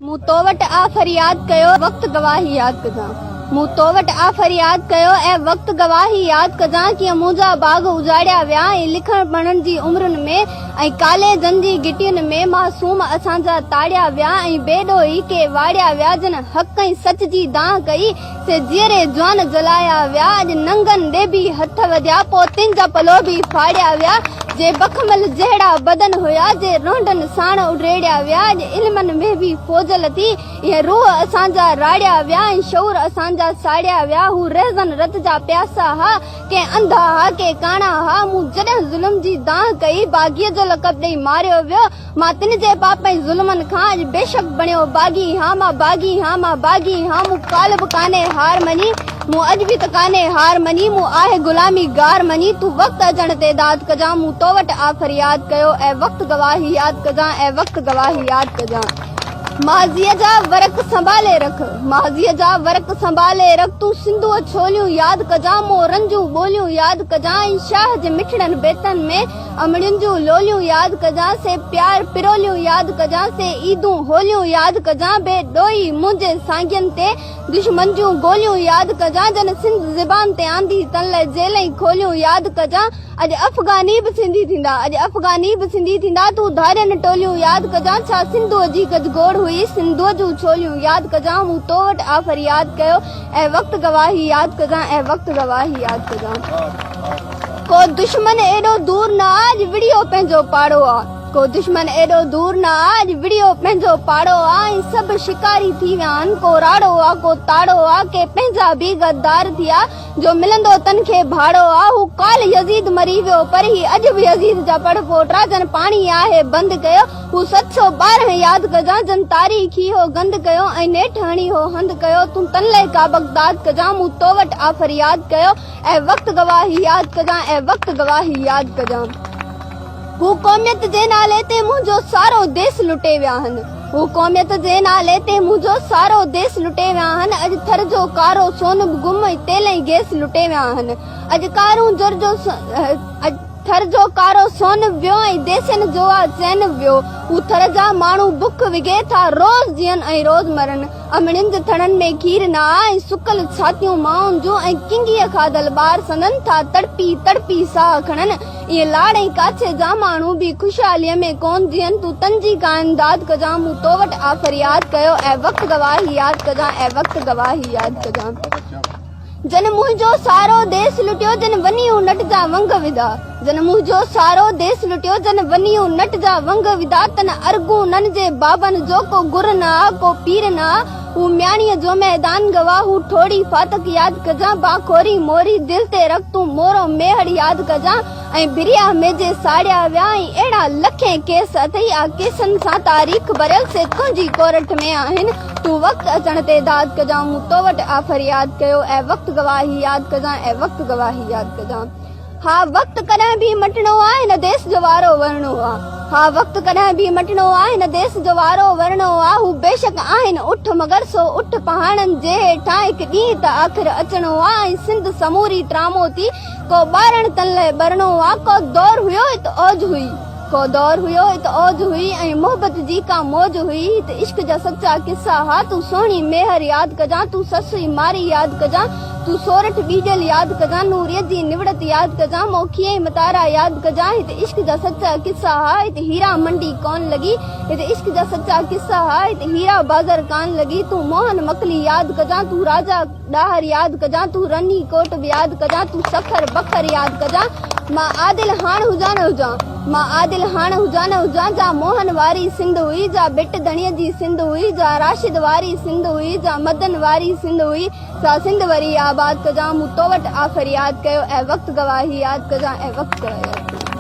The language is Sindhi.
مون تو وٽ آ فرياد ڪيو وقت گواهي ياد ڪجان مون تو وٽ آ فرياد ڪيو اي وقت گواهي ياد ڪجان ڪيئن منهنجا باغ اجاڙيا ويا ۽ لکڻ پڙهڻ جي عمرن ۾ ۽ ڪاليجن جي گهٽين ۾ معصوم اسان جا تاڙيا ويا ۽ بي ڏوهي ڪي واڙيا ويا جن حق ۽ سچ جي دانهن ڪئي سي جيئري جوان جلايا ويا اڄ ننگن ڏي به هٿ وڌيا پوء تن جا پلو به ڦاڙيا ويا جي بخمل جهڙا بدن هيا، جي رونڊن ساڻ اڊيڙيا ويا، اڄ علمن ۾ به فوج لٿي، اهي روح اسان جا راڙيا ويا ۽ شعور اسان جا ساڙيا ويا، هو رهزن رت جا پياسا ها، ڪي انڌا ها ڪي ڪاڻا ها، مون جڏهن ظلم جي دانهن ڪئي، باغيء جو لقب ڏئي ماريو ويو، مان تن جي پاپ ۽ ظلمن کان اڄ بيشڪ بڻيو باغي هان مان باغي هان مان باغي هان مون ڪالهه به ڪانهي هار مڃي مون اڄ به ته ڪانهي هار مڃي مون آهي غلامي گار مڃي تون وقت اچڻ تي داد ڪجان مون تو وٽ آ فرياد ڪيو اي وقت گواهي ياد ڪجان اي وقت گواهي ياد ڪجان ماضيء جا ورق سنڀالي رک ماضيء جا ورق سنڀالي رک تون سنڌوء ڇوليون ياد ڪجان مورن جون ٻوليون ياد ڪجان ۽ شاهه جي مٺڙن بيتن ۾ امڙين جون لوليون ياد ڪجان سي پيار پروليون ياد ڪجان سي عيدون هوليون ياد ڪجان بي ڏوهي منهنجي سانگين تي دشمن جون گوليون ياد ڪجان جن سنڌ زبان تي آندي تن لئه جيلئين کوليون ياد ڪجان اڄ افغاني به سنڌي ٿيندا اڄ افغاني به سنڌي ٿيندا تون ڌارين ٽوليون ياد ڪجان ڇا سنڌوء جي گجگوڙ هئي سنڌوء جون ڇوليون ياد ڪجان مون تو وٽ آ فرياد ڪيو اي وقت گواهي ياد ڪجان اي وقت گواهي ياد ڪجان. ڪو دشمن ايڏو دور نه آ اڄ وڙهيو پنهنجو پاڙو آ ڪو دشمن ايڏو دور نه آ اڄ وڙهيو پنهنجو پاڙو آ ۽ سڀ شڪاري ٿي ويا آهن ڪو راڙو آ ڪو تاڙو آ ڪي پنهنجا به غدار ٿيا جو ملندو تن کي ڀاڙو آ هو ڪالهه يزيد مري ويو پر هي اڄ به يزيد جا پڙ پوٽا جن پاڻي آهي بند ڪيو هو 712 ياد ڪجان جن تاريخي هو گند ڪيو ۽ نيٺ هڻي هو هنڌ ڪيو تون تن لئه ڪا بغداد ڪجان مون تو وٽ آ فرياد ڪيو اي وقت گواهي ياد ڪجان اي وقت گواهي ياد ڪجان. هو قوميت جي نالي تي منهنجو سارو ديس لٽي ويا هن هو قوميت جي نالي تي منهنجو سارو ديس لٽي ويا هن اڄ ٿر جو ڪارو سون به گم ۽ تيل ۽ گيس لٽي ويا هن اڄ ڪارونجهر جو اڄ ٿر جو ڪارو سون به ويو ۽ ديسين جو آ چين به ويو هو ٿر جا ماڻهو بک وگهي ٿا روز جيئن ۽ روز مرن امڙين جي ٿڻن ۾ کير نه آ ۽ سڪل ڇاتيون مائن جون ۽ ڪنگيء کاڌل ٻار سندن ٿا تڙپي تڙپي ساهه کڻن. ائين لاڙ ۽ ڪاڇي جا ماڻهو به خوشحاليء ۾ ڪونه جيئن. تون تن جي ڪا امداد ڪجان، مون تو وٽ آ فرياد ڪيو اي وقت گواهي ياد ڪجان اي وقت گواهي ياد ڪجان. جن منهنجو سارو ديس لٽيو جن ونيون نٽ جا ونگ وڌا جن منهنجو سارو ديس لٽيو جن ونيون نٽ جا ونگ وڌا تن ارغونن جي بابن جو ڪو گر نه آ ڪو پير نه آ هو مياڻيء جو ميدان گواهه هو ٺوڙهي ڦاٽڪ ياد ڪجان باکوري موري دل تي رک تون مورو ميهڙ ياد ڪجان ۽ بريا ۾ جي ساڙيا ويا ۽ اهڙا لکين ڪيس اٿئي آ ڪيسن سان تاريخ ڀريل سي تنهنجي ڪورٽ ۾ آهن تون وقت اچڻ تي داد ڪجان مون تو وٽ آ فرياد ڪيو اي وقت گواهي ياد ڪجان اي وقت گواهي ياد ڪجان ها وقت ڪڏهن به مٽڻو آ هن ديس جو وارو ورڻو آ ها وقت ڪڏهن به مٽڻو آ هن ديس جو وارو ورڻو آ هو بيشڪ آهن اٺ مگر سو اٺ پهاڙن جي هيٺان هڪ ڏينهن ته آخر اچڻو آ ۽ سنڌ سموري ٽرامو ٿي ڪو ٻارڻ تن لئه ٻرڻو آ ڪو دور هيو هت اوج هئي ڪو دور هيو هت اوج هئي ۽ محبت جي ڪا موج هئي هت عشق جا سچا قصا ها تون سهڻي ميهر ياد ڪجان تون سسئي مارئي ياد ڪجان تون سورٺ ٻيجل ياد ڪجان، نوريء جي نوڙت ياد ڪجان، موکي ۽ متارا ياد ڪجان، هت عشق جا سچا قصا ها، هت هيرا منڊي ڪون لڳي، هت عشق جا سچا قصا ها، هت هيرا بازر ڪان لڳي، تون موهن مڪلي ياد ڪجان، تون راجا ڏاهر ياد ڪجان، تون رني ڪوٽ به ياد ڪجان، تون سکر بکر ياد ڪجان، مان عادل هاڻ هجان نه هجان، مان عادل هاڻ هجان نه هجان، جا موهن واري سنڌ هئي، جا ڀٽ ڌڻيء جي سنڌ هئي، جا راشد واري سنڌ هئي، جا مدن واري سنڌ هئي، سا سنڌ وري آباد ڪجان مون تو وٽ آ فرياد ڪيو اي وقت گواهي ياد ڪجان اي وقت گواهي ياد ڪجان.